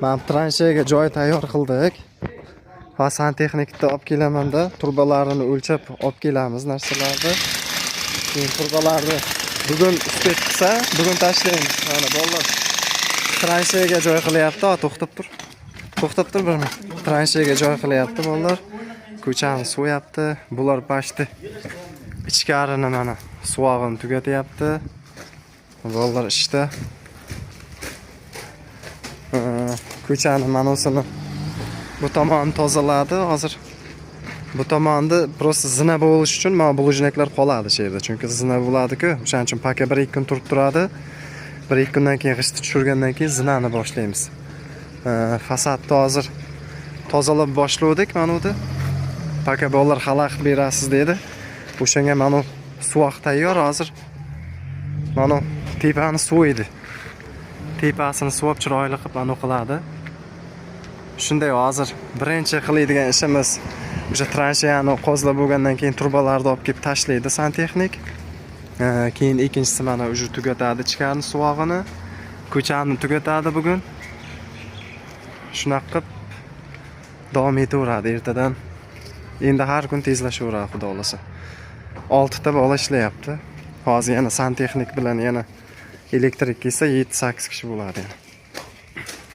Mana transheyaga joy tayyor qildik. Va santexnikni olib kelamanda, trubalarini o'lchab olib kelamiz narsalarni. Keyin trubalarni bugun успеть qilsa, bugun tashlaymiz. Mana bolalar transheyaga joy qilyapti. Ha, to'xtab tur. To'xtab tur bir minut. Transheyaga joy qilyapti bolalar. Ko'chani suvayapti. Bular почти ichkarini mana suvog'ini tugatyapti. Bolalar ishda. Ko'chani manusini bu tomonni tozaladi hozir. Bu tomonni просто zina bo'lish uchun mana булыжник lar qoladi shu yerda, chunki zina bo'ladi-ku. O'shaning uchun пока 1-2 kun turib turadi. 1-2 kundan keyin, g'ishtni tushirgandan keyin zinani boshlaymiz. Fasadni hozir tozalab boshlovdik mana uni. Пока bolalar xalaqit berasiz dedi. O'shanga mana suvoq tayyor hozir. Mana tepani suvaydi. Tepasini suvab, chiroyli qilib anaqa qiladi. Shunday, hozir birinchi qiladigan ishimiz o'sha transheyani qozlab bo'lgandan keyin trubalarni olib kelib tashlaydi santexnik. Keyin ikkinchisi mana уже tugatadi ichkarini suvog'ini. Ko'chani tugatadi bugun. Shunaqa qilib davom etaveradi ertadan. Endi har kun tezlashaveradi, xudo xohlasa. 6 ta bola ishlayapti. Hozir yana santexnik bilan yana elektrik kelsa, 7-8 kishi bo'ladi yana.